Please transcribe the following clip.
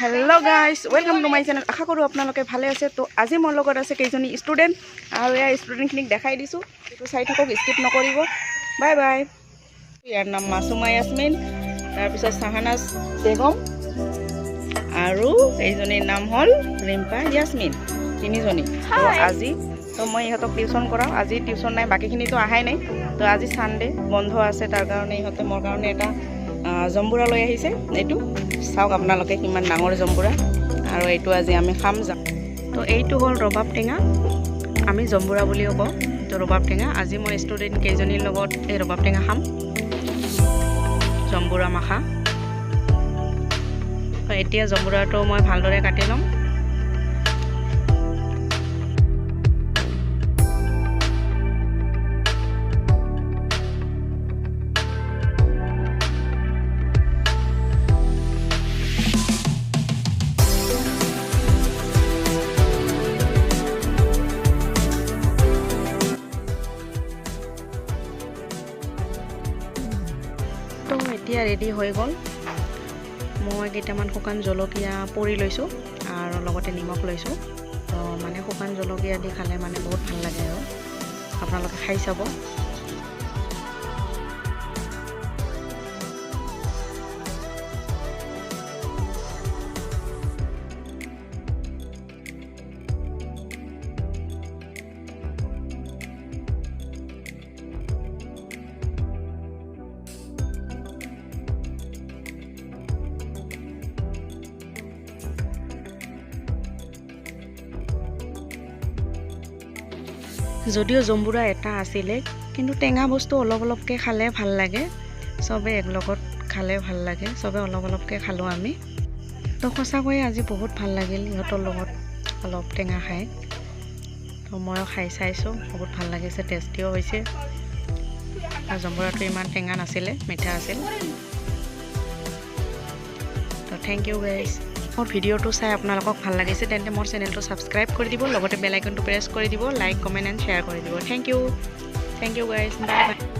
Hello guys, welcome to my channel. আশা কৰোঁ আপোনালোকে ভালে আছে। তো আজি মোৰ লগত আছে কেইজনী ষ্টুডেণ্ট আৰু ইয়াৰ ষ্টুডেণ্টখিনিক দেখাই দিছোঁ। এইটো চাই থাকক, স্কিপ নকৰিব। Bye bye. ইয়াৰ নাম মাছুমা ইয়াছমিন, তাৰপিছত চাহানাজ বেগম আৰু এইজনীৰ নাম হ'ল ৰিম্পা ইয়াছমিন। তিনিজনী। তো আজি তো মই ইহঁতক টিউশ্যন কৰাওঁ। আজি টিউশ্যন নাই, বাকীখিনিতো অহাই নাই। তো আজি ছানডে, বন্ধ আছে, তাৰ কাৰণে ইহঁতে মোৰ কাৰণে এটা জম্বুৰা লৈ আহিছে। এইটো চাওক আপোনালোকে, কিমান ডাঙৰ জম্বুৰা আৰু এইটো আজি আমি খাম যাম। তো এইটো হ'ল ৰবাব টেঙা, আমি জম্বুৰা বুলিও কওঁ। তো ৰবাব টেঙা আজি মই ষ্টুডেণ্ট কেইজনীৰ লগত এই ৰবাব টেঙা খাম, জম্বুৰা মাখা। তো এতিয়া জম্বুৰাটো মই ভালদৰে কাটি ল'ম। তো এতিয়া ৰেডি হৈ গ'ল। মই কেইটামান শুকান জলকীয়া পুৰি লৈছোঁ আৰু লগতে নিমখ লৈছোঁ। তো মানে শুকান জলকীয়া দি খালে মানে বহুত ভাল লাগে আৰু আপোনালোকে খাই চাব। যদিও জম্বুৰা এটা আছিলে, কিন্তু টেঙা বস্তু অলপ অলপকৈ খালে ভাল লাগে। চবে একলগত খালে ভাল লাগে। চবে অলপ অলপকৈ খালোঁ আমি। তো সঁচাকৈয়ে আজি বহুত ভাল লাগিল ইহঁতৰ লগত অলপ টেঙা খাই। তো ময়ো খাই চাইছোঁ, বহুত ভাল লাগিছে, টেষ্টিও হৈছে আৰু জম্বুৰাটো ইমান টেঙা নাছিলে, মিঠা আছিল। তো thank you guys. মোৰ ভিডিঅ'টো চাই আপোনালোকক ভাল লাগিছে, তেন্তে মোৰ চেনেলটো ছাবস্ক্ৰাইব কৰি দিব, লগতে বেল আইকনটো প্ৰেছ কৰি দিব, লাইক, কমেণ্ট এণ্ড শ্বেয়াৰ কৰি দিব। Thank you, thank you guys, bye bye.